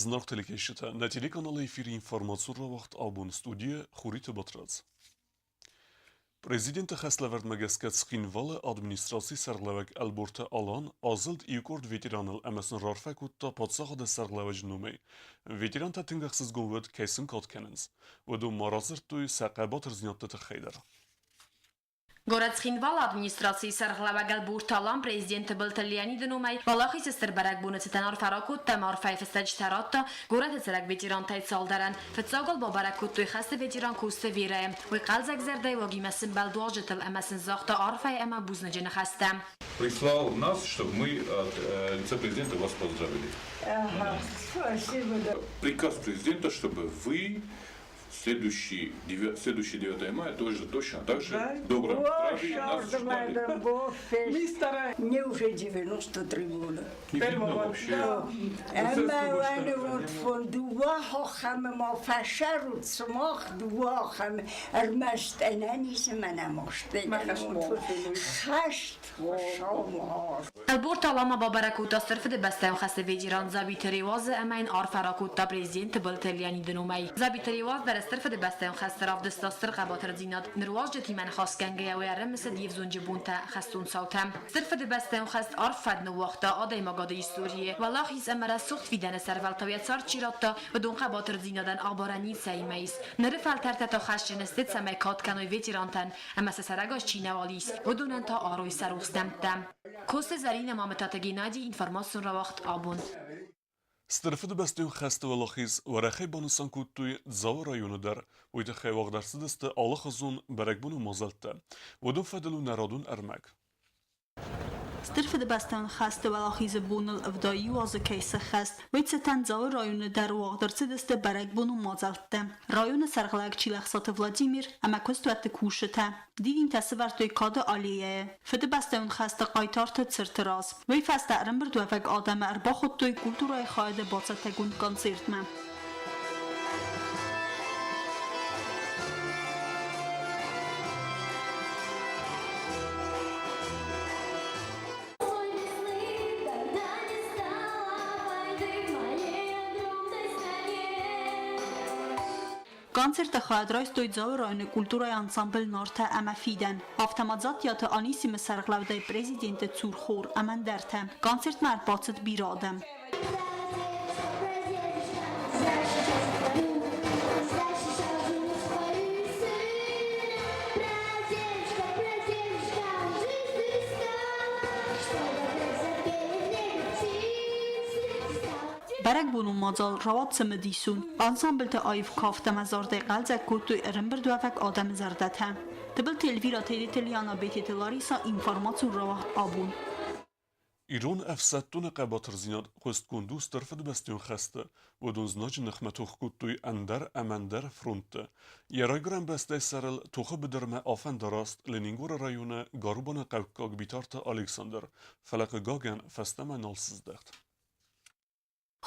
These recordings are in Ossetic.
Зынаргъ телекӕсджытӕ, нӕ телеканалы эфиры информацион рауагъд абон студийы Хуриты Батрадз. Президенты хӕслӕвӕрдмӕ гӕсгӕ Цхинвалы администрацийы сӕргълӕууӕг Ӕлборты Алан азылд иукъорд ветераныл ӕмӕ сын раарфӕ кодта паддзахады сӕргълӕууӕджы номӕй. Ветерантӕ тынг ӕхсызгон уыд, кӕй сын кад кӕнынц. Уыдон ма радзырдтой сӕ хъӕбатырдзинӕдты тыххӕй дӕр. Горӕт Цхинвалы администрацийы сӕргълӕууӕг Ӕлборты Алан президент Тыбылты Леониды номӕй Уӕлахизы стыр бӕрӕгбоны цытӕн арфӕ ракодта ӕмӕ арфӕйы фыстӕджытӕ радта горӕты цӕрӕг ветерантӕй цалдӕрӕн. Фыццагыл бабӕрӕг кодтой хӕсты ветеран Коцты Верӕйы. Уый хъӕлдзӕг зӕрдӕйы уагимӕ сымбӕлд уазджытыл ӕмӕ сын загъта арфӕйы ӕмӕ бузныджы ныхӕстӕ. Прислал нас, чтобы мы от лица президента вас поздравили. Ага, спасибо. Да. Приказ президента, чтобы вы следующий 9 мая тоже точно так же Да? в добром О, здравии нас черт ждали. да бог Мы Мне уже 93 года. Не видно вообще. Да. Ӕмӕ уӕны фон дыууӕ хохӕмӕ ма фӕсӕрут сымах дыууӕ ахӕмы ӕрмӕст ӕнӕниз ӕмӕ хӕст Ӕлборты Алан ма бабӕрӕг кодта Стыр Фыдыбӕстӕйон хӕсты ветеран Дзабиты Реуазы ӕмӕ йын арфӕ ракодта президент Тыбылты Леониды номӕй. Дзабиты Реуаз дӕр Стыр Фыдыбӕстӕйон хӕсты равдыста стыр хъӕбатырдзинад. Ныр уазджытимӕ ныхасгӕнгӕйӕ уый ӕрымысыд йе взонджы бонтӕ, хӕстон цаутӕ. Стыр Фыдыбӕстӕйон хӕст арф фӕд ныууагъта адӕймагады историйы. Уӕлахиз ӕмӕ рӕсугъд фидӕны сӕрвӕлтау йӕ цард чи радта, уыдон хъӕбатырдзинадӕн абарӕн ницӕимӕ ис. Ныры фӕлтӕртӕ та хӕсджын сты, цӕмӕй кад кӕной ветерантӕн ӕмӕ сӕ сӕрӕгас чи нӕуал ис, уыдонӕн та арой сӕ рухс нӕмттӕ. Коцты Зӕринӕ, Мамытаты Геннадий, информацион рауагъд абон. Стыр Фыдыбӕстӕйон хӕсты уӕлахиз уӕрӕхӕй банысан кодтой Дзауы районы дӕр. Уый тыххӕй уагъд ӕрцыдысты алыхуызон бӕрӕгбоны мадзӕлттӕ. Уыдон фӕдыл у нӕ радон ӕрмӕг. Стыр Фыдыбӕстӕйон хӕсты Уӕлахизы боныл 71 азы кӕй сӕххӕст, уый цытӕн Дзауы районы дӕр уагъд ӕрцыдысты бӕрӕгбонон мадзӕлттӕ. Районы сӕргълӕг Чилӕхсаты Владимир ӕмӕ куыстуӕтты кусджытӕ дидинтӕ сывӕрдтой Кады аллеяйы, Фыдыбӕстӕйон хӕсты хъайтарты цырты раз. Уый фӕстӕ ӕрӕмбырдуӕвӕг адӕмы ӕрбахуыдтой культурӕйы хайады бацӕттӕгонд концертмӕ. Концерты хайад райстой Дзауы районы культурӕйы ансамбль «Нартӕ ӕмӕ Фидӕн», афтӕ ма Дзаттиаты Анисимы сӕргълӕудӕй президенты цур хор ӕмӕ ӕндӕртӕ. Концертмӕ ӕрбацыд бирӕ адӕм. Бӕрӕгбонон мадзал рауад цымыдисон. Ансамбльты аив кафт ӕмӕ зардӕй хъӕлдзӕг кодтой ӕрӕмбырдуӕвӕг адӕмы зӕрдӕтӕ. Тыбылты Эльвира, Тедеты Лиана, Бететы Лариса, информацион рауагъд абон. Ирон ӕфсӕддоны хъӕбатырдзинад хъуыстгонд у Стыр Фыдыбӕстӕйон хӕсты. Уыдон знаджы ныхмӕ тох кодтой ӕндӕр ӕмӕ ӕндӕр фронтты. Йӕ райгуырӕн бӕстӕйы сӕрыл тохы быдырмӕ афӕндараст Ленингоры районы Гарубаны хъӕуккаг Битарты Александр, фӕлӕ, хъыгагӕн, фӕстӕмӕ нал сыздӕхт.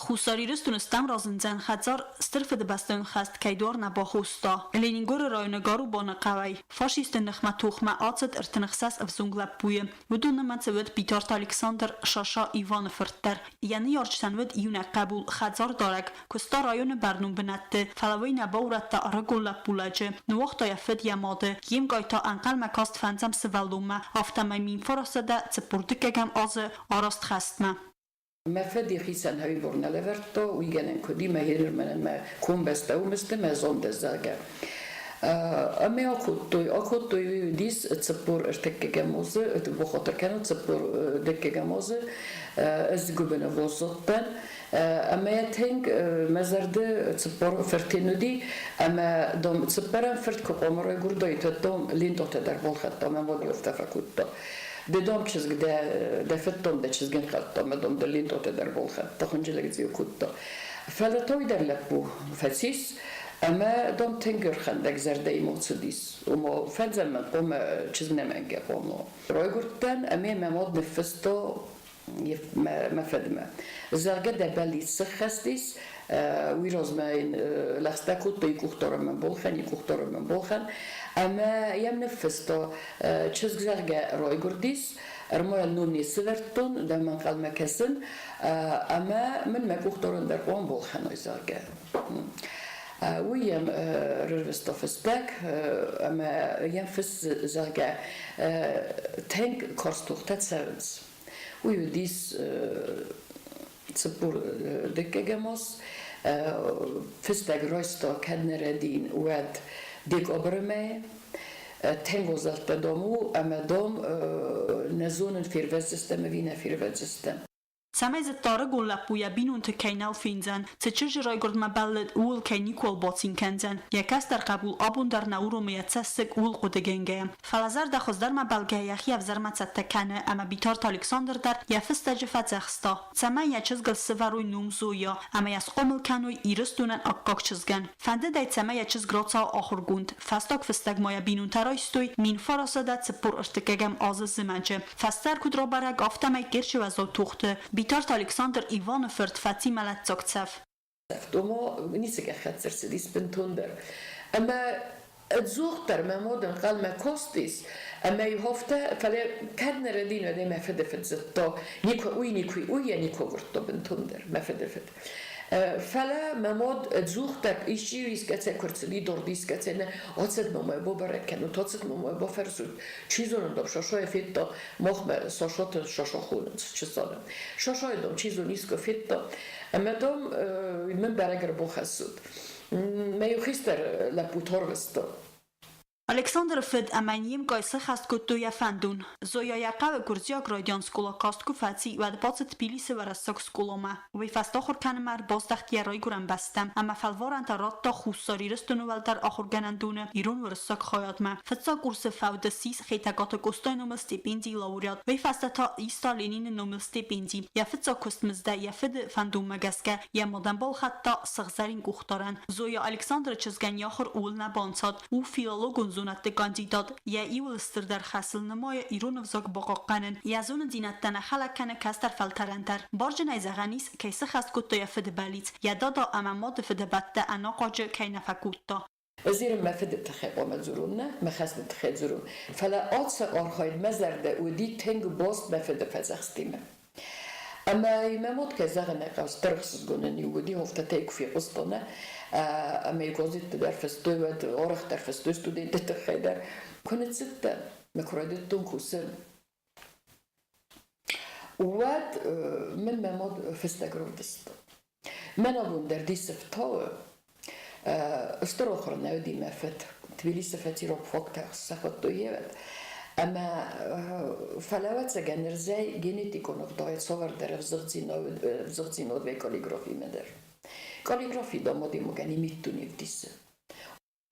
Хуссар Ирыстоны стӕм разындзӕн хӕдзар Стыр Фыдыбӕстӕйон хӕст кӕй дуар нӕ бахоста. Ленингоры районы Гарубаны хъӕуӕй фашистты ныхмӕ тохмӕ ацыд 36 ӕвзонг лӕппуйы. Уыдон нымӕцы уыд Битарты Александр Шаша Иваны фырт дӕр. Йӕ ныййарджытӕн уыд иунӕг хъӕбул, хӕдзардарӕг, куыста районы бӕрнон бынӕтты, фӕлӕ уый нӕ баурӕдта ӕрыгон лӕппулӕджы. Ныууагъта йӕ фыд йӕ мады. Йе мкъай та ӕнхъӕлмӕ каст фӕндзӕм сывӕллонмӕ, афтӕмӕй 1942 азы араст хӕстмӕ. Мӕ фыди хицӕн хӕйбор нӕ лӕвӕрдта, уый гӕнӕн куыд и, мӕ херер мӕнӕн мӕ комбӕстӕ уым сты, мӕ зондӕ, зӕгъгӕ. Ӕмӕ акодтой, акодтой уыдис 43 азы, бухгалтер кӕнут 42 азы, ӕз гуыбыны баззадтӕн. Ӕмӕ тынг мӕ зӕрды цыппор фыртин уыди, ӕмӕ дом цыппӕрӕм фырт куы хъуамӕ райгуырдаид, уӕд дом лентотӕ дӕр балхӕдта, мӕ мад афтӕ фӕкодта. Ды дом чызг дӕ, дӕ фыд дом дӕ чызгӕн хатта, мӕ дом дӕ лентотӕ дӕр балхӕдта, хынджылӕг дзы кодта. Фӕлӕ той дӕр лӕппу фӕцис, ӕмӕ дом тынг ӕрхӕндӕг зӕрдӕимӕ цыдис. Ома фӕндзӕммӕ хъуамӕ чызг нӕмӕнгӕ хъуамӕ. Райгуырдтӕн ӕмӕ мӕ мад ныффыста мӕ фыдмӕ. Зӕгъгӕ, дӕ бӕллиц сыххӕст ис, уый размӕ йын лӕгъстӕ кодтой къухдарӕнмӕ балхӕн, къухдарӕнмӕ балхӕн. Ӕмӕ йӕм ныффыста, чызг, зӕгъгӕ, райгуырдис. Ӕрмӕ ном не сывӕрдтон, дӕм ӕнхъӕлмӕ кӕсын, ӕмӕ мын мӕ къухдарӕн дӕр хъуамӕ балхӕной, зӕгъгӕ. Уый йӕм рарвыста фыстӕг ӕмӕ йӕм фыссы, зӕгъгӕ, тынг карз тохтӕ цӕуынц. Уый уыдис 42-ӕм аз. Фыстӕг райста, кӕд нӕ рӕдийын, уӕд декабры мӕйы. Тынг узӕлдтӕ дам у, ӕмӕ дам нӕ зонын фервӕздзыстӕм ӕви нӕ фервӕздзыстӕм. Цӕмӕй зыдта ӕрыгон лӕппу йӕ бинонты кӕй нал фендзӕн, цы чызджы райгуырдмӕ бӕллыд, ууыл кӕй никуал бацин кӕндзӕн, йӕ кӕстӕр хъӕбул абон дӕр нӕ уромы йӕ цӕссыг ууыл хъуыдыгӕнгӕйӕ. Фӕлӕ зӕрдӕ хуыздӕрмӕ бӕлгӕ йӕхи ӕвзӕрмӕ цӕттӕ кӕны ӕмӕ Битарты Александр дӕр йӕ фыстӕджы фӕдзӕхста, цӕмӕй йӕ чызгыл сывӕрой ном Зоя ӕмӕ йӕ схъомыл кӕной Ирыстонӕн аккаг чызгӕн. Фӕндыд ӕй, цӕмӕй йӕ чызг рацӕуа ахуыргонд. Фӕстаг фыстӕг ма йӕ бинонтӕ райстой 1943 азы зымӕджы. Фӕстӕр куыд рабӕрӕг, афтӕмӕй Керчы уӕззау тохты Битарты Александр Иваны фырт фӕци мӕлӕтдзаг цӕф. Ома ницы гӕххӕтт ӕрцыдис бынтондӕр. Ӕмӕ ӕдзухдӕр мӕ мад ӕнхъӕлмӕ кастис, ӕмӕ-иу афтӕ, фӕлӕ кӕд нӕ рӕдийын, уӕд ӕй мӕ фыдыфыд зыдта, никуы уый, никуы уый йӕ никуы агуырдта бынтондӕр, мӕ фыдыфыд. Фӕлӕ мӕ мад ӕдзухдӕр исчи искӕцӕй куы рцыди, дорд искӕцӕй нӕ, ацыд мӕ мӕ бабӕрӕг кӕнут, ацыд мӕ мӕ бафӕрсут. Чи зоны, дам, Сашойы федта, махмӕ Сашоты Шаша хонынц, чи зоны. Шашайы, дам, чи зоны, искуы федта. Ӕмӕ, дам, мын бӕрӕг ӕрбахӕссут. Мӕ иу хистӕр лӕппу Торвесты. Александры фыд ӕмӕ йын йе мкъай сӕххӕст кодтой йӕ фӕндон. Зоя йӕ хъӕуы гуырдзиаг райдиан скъола каст куы фӕци, уӕд бацыд Тбилисы уӕрӕсаг скъоламӕ. Уый фӕстӕ ахуыр кӕнынмӕ ӕрбаздӕхт йӕ райгуырӕн бӕстӕм ӕмӕ фӕлварӕнтӕ радта Хуссар Ирыстоны уӕлдӕр ахуыргӕнӕндоны ирон-уырыссаг хайадмӕ. Фыццаг курсы фӕуды ссис Хетӕгкаты Къостайы номыл стипендийы лауреат, уый фӕстӕ та иста Ленины номыл стипенди. Йӕ фыццаг куыстмыздӕй йӕ фыды фӕндонмӕ гӕсгӕ йӕ мадӕн балхӕдта сыгъзӕрин къухдарӕн. Зоя Александры чызгӕн йӕ ахуыр ууыл нӕ банцад, у филологон зонӕдты кандидат, йӕ иуыл стырдӕр хӕсыл нымайы ирон ӕвзаг бахъахъхъӕнын, йӕ зонындзинӕдтӕ нӕ хӕлӕг кӕны кӕстӕр фӕлтӕрӕн дӕр. Барджынӕй зӕгъӕн ис, кӕй сыхӕст кодта йӕ фыды бӕллиц, йӕ дада ӕмӕ мады фыдӕбӕттӕ ӕнахъуаджы кӕй нӕ фӕкодта. Ӕз ирын мӕ фыды тыххӕй хъуамӕ дзурон, нӕ, мӕ хӕсты тыххӕй дзурон, фӕлӕ ацы архайд мӕ зӕрдӕ уыди тынг баст мӕ фыды фӕдзӕхстимӕ. Ӕмӕ мӕ мад, кӕй зӕгъын ӕй хъӕуы, стыр ӕхсызгонӕн-иу уыди, афтӕтӕй куы фехъуыстон, ӕмӕ-иу газетты дӕр фыстой, уӕд арӕхдӕр фыстой студентты тыххӕй дӕр. Куы ныццыдтӕн, мӕ куы райдыдтон кусын, уӕд мын мӕ мад фыстӕг равдыста. Мӕн абон дӕр дисы фтауы, стыр ахуыр нӕ уыди мӕ фыд. Тбилисы фӕци рабфактӕ сахуыдтой йевӕд. Ӕмӕ фӕлӕ ӕвӕццӕгӕн ӕрдзӕй генетикон ӕгъдауӕй цавӕрдӕр ӕвзыгъддзинад вӕййы каллиграфимӕ дӕр. Каллиграфи, дам, адӕймагӕн миддуне вдисы.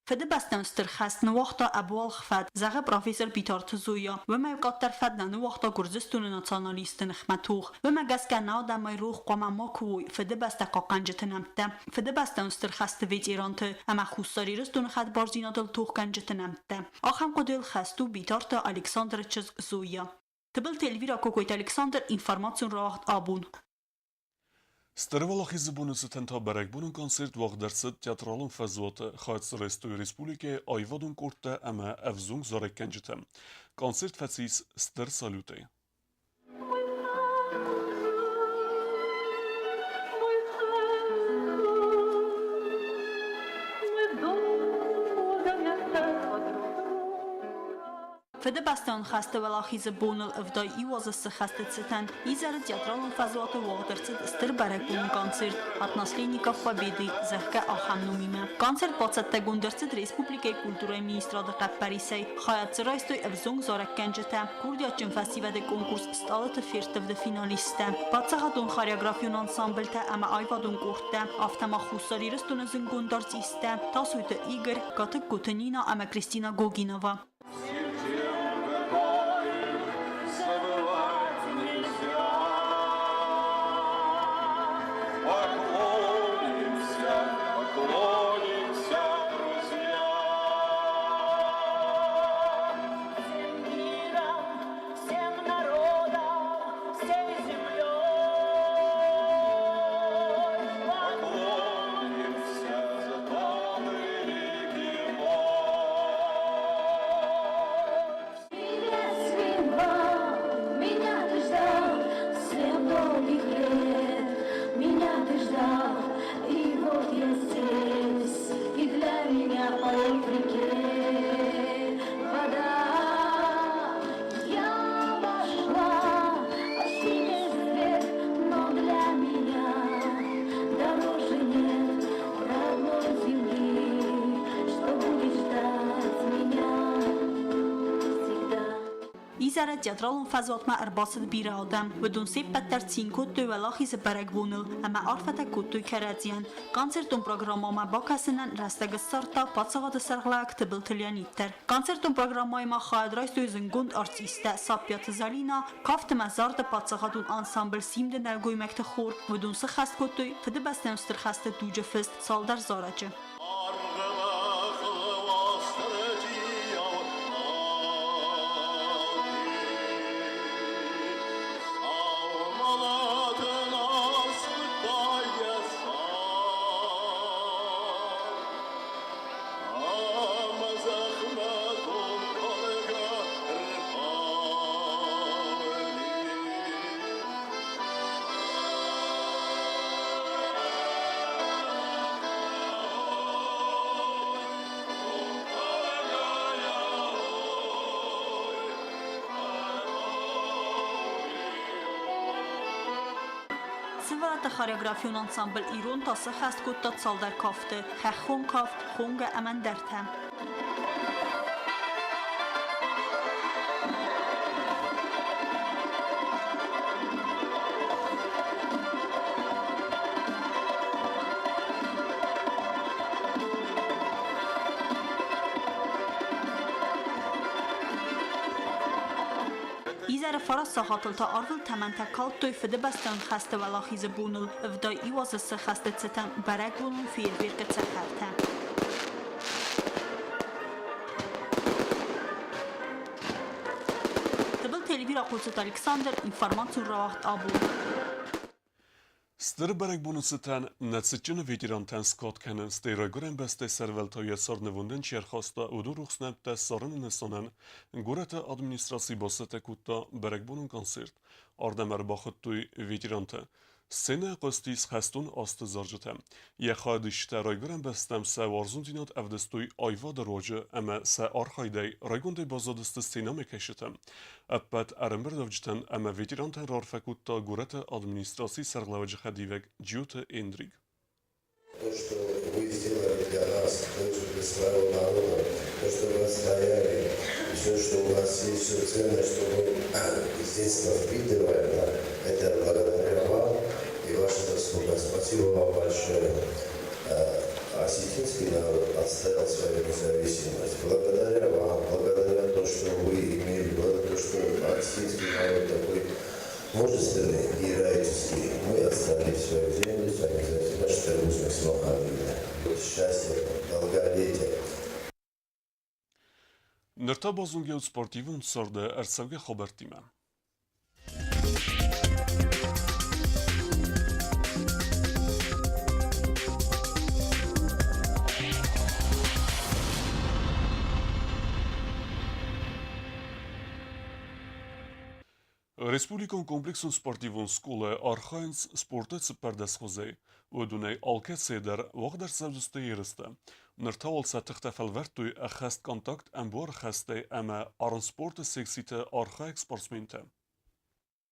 Фыдыбӕстӕн Стыр хӕст ныууагъта ӕбуалгъ фӕд, зӕгъы профессор Битарты Зоя. Уымӕй къаддӕр фӕд нӕ ныууагъта Гуырдзыстоны националистты ныхмӕ тох. Уымӕ гӕсгӕ нӕ адӕмӕй рох хъуамӕ макуы уой Фыдыбӕстӕ хъахъхъӕнджыты нӕмттӕ, Фыдыбӕстӕн Стыр хӕсты ветеранты ӕмӕ Хуссар Ирыстоны хӕдбардзинадыл тохгӕнджыты нӕмттӕ. Ахӕм хъуыдыйыл хӕст у Битарты Александры чызг Зоя. Тыбылты Эльвира, Кокойты Александр, информацион рауагъд абон. Стыр Уӕлахизы боны цытӕн та бӕрӕгбонон концерт уагъд ӕрцыд театралон фӕзуаты Хацыры республикӕйы аивадон къордтӕ ӕмӕ ӕвзонг зарӕггӕнджытӕ. Концерт фӕцис стыр салютӕй. Фыдыбӕстӕон хӕсты Уӕлахизы боныл 71 азы цы хӕсты цытӕн изӕры театралон фӕзуаты уагъд ӕрцыд стыр бӕрӕгбонон концерт «От наследников Победы», зӕгъгӕ, ахӕм номимӕ. Концерт бацӕттӕгонд ӕрцыд республикӕйы культурӕйы министрады хъӕппӕрисӕй. Хайад дзы райстой ӕвзонг зарӕггӕнджытӕ, курдиатджын фӕсивӕды конкурс «Стъалыты ферттывд-ы» финалисттӕ, паддзахадон хореографион ансамблтӕ ӕмӕ аивадон къордтӕ, афтӕ ма Хуссар Ирыстоны зындгонд артисттӕ Тасойты Игорь, Гатыгкоты Нина ӕмӕ Кристина Гогинова. Забывать нельзя. Поклонимся, поклонимся, друзья. Всем миром, всем народом, всей землей. Поклонимся за добрый великий бой. поет в реке вода. Я нашла о себе свет, но для меня дороже нет родной земли, что будет ждать меня всегда. Изӕры театралон фӕзуатмӕ ӕрбацыд бирӕ адӕм. Уыдон се ппӕт дӕр цин кодтой Уӕлахизы бӕрӕгбоныл ӕмӕ арфӕтӕ кодтой кӕрӕдзийӕн. Концертон программӕмӕ бакӕсынӕн рӕстӕг ссардта паддзахады сӕргълӕууӕг Тыбылты Леонид дӕр. Концертон программӕйы ма хайад райстой зындгонд артисттӕ Саппиаты Зӕлинӕ, кафт ӕмӕ зарды паддзахадон ансамбль «Симд-ы нӕлгоймӕгты хор». Уыдон сыххӕст кодтой Фыдыбӕстӕйон Стыр хӕсты дуджы фыст цалдӕр зарӕджы. Сывӕллӕтты хореографион ансамбль «Ирон» та сӕххӕст кодта цалдӕр кафты: хӕххон кафт, хонгӕ ӕмӕ ӕндӕртӕ. Изӕры фараст сахатыл та арвыл тӕмӕнтӕ калдтой Фыдыбӕстӕйон хӕсты уӕлахизы боныл 71 азы цы хӕсты цытӕн бӕрӕгбонон фейерверкы цӕхӕртӕ. Тыбылты Эльвира Хъуццыты Александр, информацион рауагъд абон. Стыр бӕрӕгбоны цытӕн нӕ цытджын ветерантӕн скад кӕнын, стӕй райгуырӕн бӕстӕйы сӕрвӕлтау йӕ царднывондӕн чи ӕрхаста, уыдон рухс нӕмттӕ ссарыны нысанӕн горӕты администраци бацӕттӕ кодта бӕрӕгбонон концерт. Ардӕм ӕрбахуыдтой ветерантӕ. Сценӕ хъуыстис хӕстон азты зарджытӕ. Йӕ хайадисджытӕ райгуырӕн бӕстӕм сӕ уарзондзинад ӕвдыстой аивады руаджы ӕмӕ сӕ архайдӕй райгондӕй баззадысты сценӕмӕкӕсджытӕ. Ӕппӕт ӕрӕмбырдуӕвджытӕн ӕмӕ ветерантӕн раарфӕ кодта горӕты администрацийы сӕргълӕууӕджы хӕдивӕг Джиоты Эндрик. То, что вы сделали для нас, также для своего народа, то, что вы отстояли, все, что у нас есть, все ценное, что мы с детства впитываем, да, это благодаря вам и ваша заслуга. Спасибо вам большое. Осетинский народ отстоял свою независимость. Благодаря вам, благодаря тому, что вы имели, благодаря тому, что осетинский народ такой мужественный, героический, мы отстояли свою землю, свою независимость, Счастья, долголетия. Ныр та базонгӕ спортивон царды ӕрцӕугӕ хабӕрттимӕ. Республикон комплексон спортивон скъолайы архайынц спорты цыппӕрдӕс хуызӕй. Уыдонӕй алкӕцыйы дӕр уагъд ӕрцӕудзысты ерыстӕ. Ныр та уал сӕ тыхтӕ фӕлвӕрдтой ӕххӕст контакт ӕмбуар хӕстӕй ӕмӕ армспорты секциты архайӕг спортсментӕ.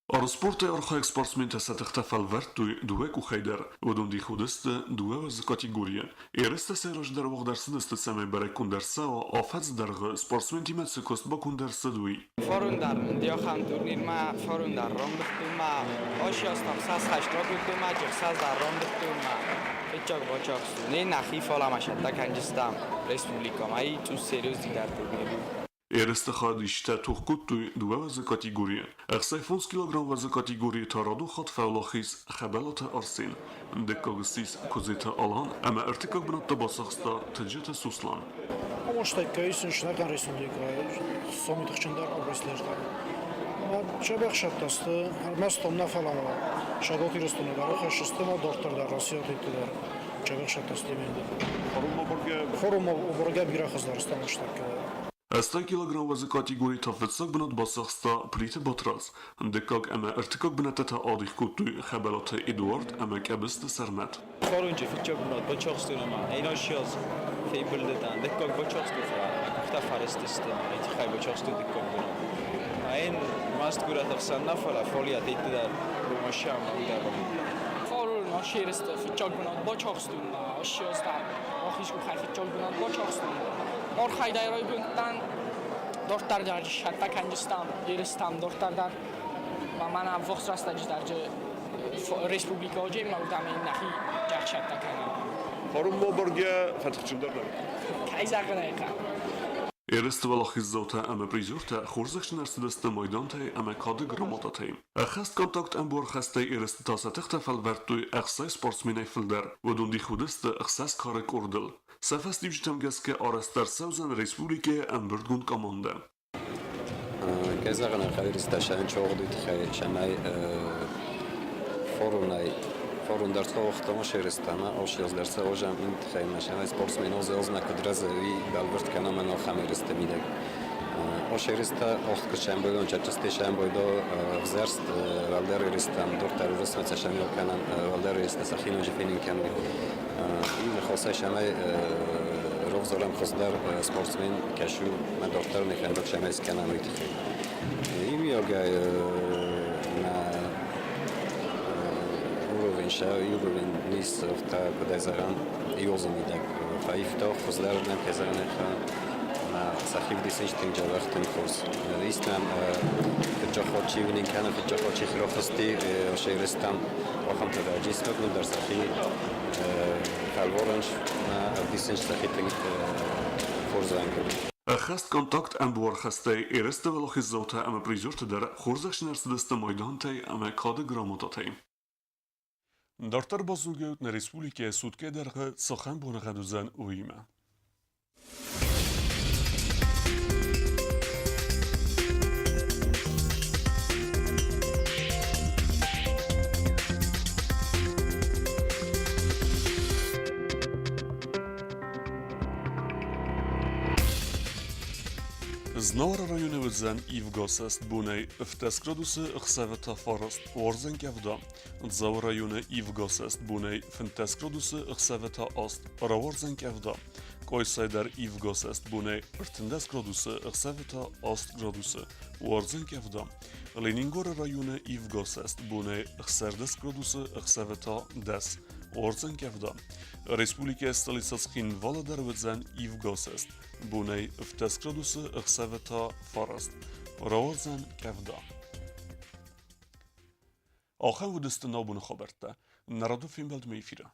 Армспорты архайӕг спортсментӕ сӕ тыхтӕ фӕлвӕрдтой дыууӕ къухӕй дӕр. Уыдон дих уыдысты дыууӕ уӕзы категорийы. Ерыстӕ сӕйраджыдӕр уагъд ӕрцыдысты, цӕмӕй бӕрӕггонд ӕрцӕуа, афӕдзы дӕргъы спортсментимӕ цы куыст баконд ӕрцыд, уый. Форундар диохан турнирмӕ, форундар ромбыхтылмӕ, осиостам сасхаст рогуттылмӕ, джихсаздар ромбыхтылмӕ. Фыццаг бочохсту. Не нӕхи фоламашӕттӕ кӕнджыстам республикӕмӕ, ай цъус серьездидӕр турнир у. Ерысты хайадисджытӕ тох кодтой дыууӕ уӕзы категорийы. 65 килограмм уӕзы категорийы та радон хатт фӕуӕлахиз Хӕбӕлаты Арсен. Дыккаг ссис Куыдзеты Алан ӕмӕ ӕртыккаг бынат та бацахста Тыджыты Суслан. Омостӕккӕ исын снӕгӕн республикӕйы сомитыхджындӕр областӕртӕ. Чабӕхсӕттӕ сты ӕрмӕст ом нӕ фӕлӕ Сӕдот Ирыстоны дӕр ахӕссысты ӕмӕ дарддӕр дӕр Российӕ дӕр чабӕхсӕттӕ сты Форум оборгӕ бирӕ хуыздӕр сты омостӕккӕ. 80 килограмм уӕзы категорийы та фыццаг бынат бацахста Плиты Батрадз. Дыккаг ӕмӕ ӕртыккаг бынӕттӕ та адих кодтой Хӕбӕлаты Эдуард ӕмӕ Къӕбысты Сӕрмӕт. Форунчы фыццаг бынат бацахстон ӕмӕ ӕнӕссӕдз. Фембылдытӕн дыккаг бачастуфа, къухтӕ фӕрыстысты, тыххӕй бачасту дыккаг бынат. Ӕн маст горӕт ӕхсӕн нӕ, фӕлӕ фолиат дӕр Ромашам уыдӕр. Фарон ашересты фыццаг бынат бацахстон, ссӕстӕ рахиз къухӕй фыццаг бынат бацахстон. Архайдӕй райгондтӕн дарддӕр дӕр сӕттӕ кӕнджыстӕм, ерыстӕм дарддӕр дӕр. Мӕнӕ ӕввахс рӕстӕджы дӕр республикӕ Оджеммӕ уыдам нӕхи джахсӕттӕ кӕнӕм. Фарон ма бӕргӕ фӕтыхджындӕр нӕ. Кӕй зӕгъын ӕй хъӕуы. Ерысты уӕлахиздзаутӕ ӕмӕ призертӕ хорзӕхджын ӕрцыдысты майдантӕй ӕмӕ кады грамотатӕй. Ӕххӕст контакт ӕмбуархӕстӕй ерысты та сӕ тыхтӕ фӕлвӕрдтой 60 спортсменӕй фылдӕр. Уыдон дих уыдысты ӕхсӕз кары къордыл. Сӕ фӕстиуджытӕм гӕсгӕ арӕзт ӕрцӕудзӕн республикӕйы ӕмбырдгонд командӕ. Кӕй зӕгъын ӕй хъӕуы, Рысташӕн чогъдуй туххӕй цӕмӕй форумӕй форум дӕр цӕугътон серистӕмӕ, ошиоз дӕр цӕуӕзӕм ин туххӕй ма цӕмӕй спортсмен озӕлзмӕ куд рӕзӕуй, бӕлвурд кӕнӕм ӕма ахӕм еристи мидӕг. Ош еристӕ охт куд сӕмбӕлон, чачасти сӕмбӕлдо ӕвзӕрст уӕлдӕр еристӕм, дурддӕр урусмӕ цӕсӕмио кӕнӕн, уӕлдӕр еристӕ сӕхи ноджы фенин кӕнуй. Ин хосӕй сӕмӕй ровзорӕм хуыздӕр спортсмен кӕсу мӕ дарддӕр не фӕндаг сӕмӕй скӕнӕм уый тыххӕй. Иуиагӕй мӕ уровень сӕ уровень низ та куыдӕй зӕгъӕм, иозы мидӕг фӕивта, хуыздӕр нӕм кӕй зӕгъын ӕмӕ сӕхи вдисынц тынг дзӕбӕх, тынг хорз. Истӕм фыццаг чи уынын кӕны, фыццаг чи хирохызти, серистӕм ахӕмтӕ дӕр джистӕгмӕ дӕр сӕхи фӕлварынц ӕмӕ ӕвдисынц сӕхи тынг хорз рангыл. Ӕххӕст контакт ӕмбуархӕстӕй ерысты уӕлахиздзаутӕ ӕмӕ призертӕ дӕр хорзӕхджын ӕрцыдысты майдантӕй ӕмӕ кады грамотатӕй. Дарддӕр базонгӕ нӕ республикӕйы суткӕйы дӕргъы цахӕм боныгъӕд уыдзӕн, уыимӕ. Знауыры районы уыдзӕн ивгӕ цӕст бонӕй 17 градусы, ӕхсӕвы та фараст. Уардзӕн къӕвда. Дзауы районы ивгӕ цӕст бонӕй 15 градусы, ӕхсӕвы та аст. Рауардзӕн къӕвда. Къойсай дӕр ивгӕ цӕст бонӕй 13 градусы, ӕхсӕвы та аст градусы. Уардзӕн къӕвда. Ленингоры районы ивгӕ цӕст бонӕй 16 градусы, ӕхсӕвы та 10. Уардзӕн къӕвда. Республикӕйы столицӕ Цхинвалы дӕр уыдзӕн ивгӕ цӕст. Бонӕй 17 градусы, ӕхсӕвы та фараст. Рауардзӕн къӕвда. Ахӕм уыдысты нӕ абоны хабӕрттӕ. Нӕ радон фембӕлдмӕ эфиры.